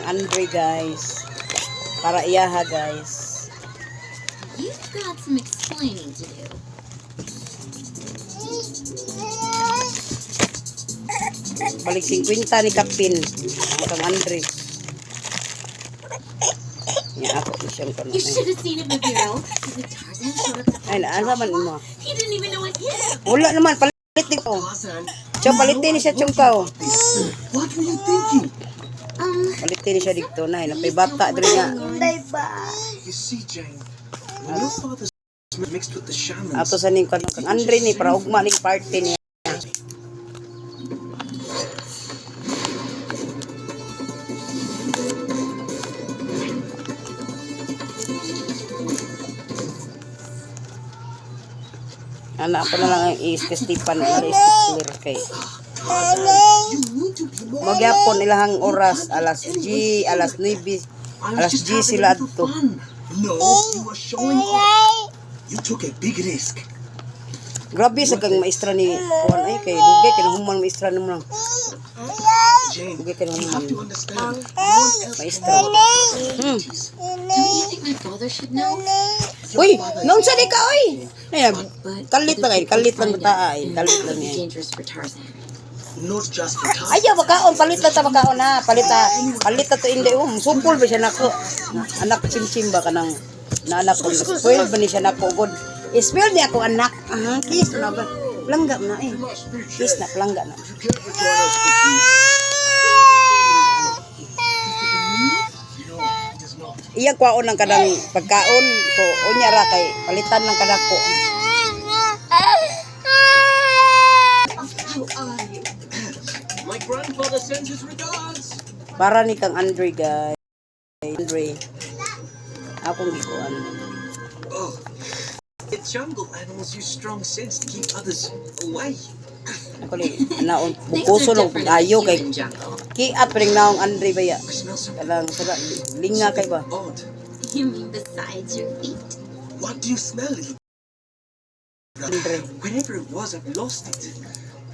Andre, guys. Para iyaha, guys. You've got some explaining to do. Balik 50 ni Kapin. Ang kang Andre. Nya ako ni siyang kuno. You should have seen him, Maviro. When Tarzan showed up to Ay, naasa man mo. he didn't even know what hit him. Wala naman, palit ni ko. Tarzan, Siya palitin ni siya tsungkaw. what were you thinking? Palitin ni siya dito na. Napay bata diri nga. You see, Jane, when your father's mixed with the shamans, Ato sa ning kuno kang Andre ni para ugma ning party niya. Ana ako na lang ang i-stipan na i-stickler kay Tarzan, you need to be more. Magyapon ilahang oras alas G, alas 9, I was alas just G having a sila little adto. fun. No, you were showing off. You took a big risk. Grabe sa kang maestra ni kuan ay kay dugay kay nahuman maestra nimo lang. Jane, Dugay kay you nahuman have to understand. No one else can maestra. know about Tarzan's abilities. Don't you think my father should know? Your Uy, father naunsa is di ka oy? Ay, But kalit other lang ay, people kalit lang find bata out, ay, and kalit it lang would be niya. dangerous for Tarzan. not just for Tarzan. Ayaw makaon, palit lang ta makaon ha, palit ta. Palit ta to inday um, supol ba siya nako. Anak chimchim ba kanang na anak ko spoil ba ni siya nako god. Spoil niya ako anak. Ah, kiss na ba? Langga na eh. Kiss na plangga na. You care to join us for tea? No, he does not. Iyang kwaon lang kanang pagkaon ko unya ra kay palitan lang kanako. How are you? My grandfather sends his regards. Para ni kang Andre, guys. Andre. Akong gikuan. Oh, the jungle animals use strong scents to keep others away. Ako ni naon Things bukuso are lang different in the ayo kay human jungle. kiat pa ring naong Andre baya. I smell something Kanang sada linga kay ba. odd. You mean besides your feet? What do you smell, little brother? Andre. Whatever it was, I've lost it.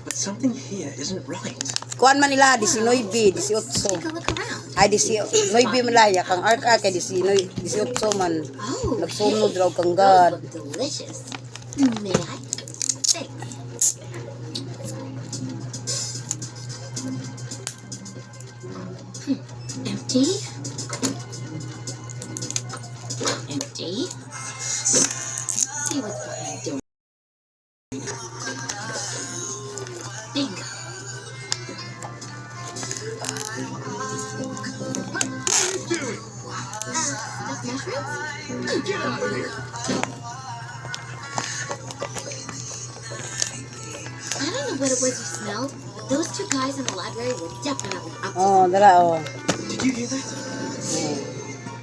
But something here isn't right. Kuan man nila 19, 18. Take a look around. Ay 19 man laya kang arka kay 19, 18 man. Oh, Nagsunod hey, raw kang those God. look delicious. May I? Thanks. Empty. Empty. Let's see what's behind the door. Bingo. Stuffed mushrooms? Get out of here! I don't know what it was you smelled, but those two guys in the library were definitely up to Oh, something. dara oh. Did you hear that?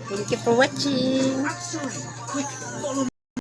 Thank you for watching. Outside! Quick, follow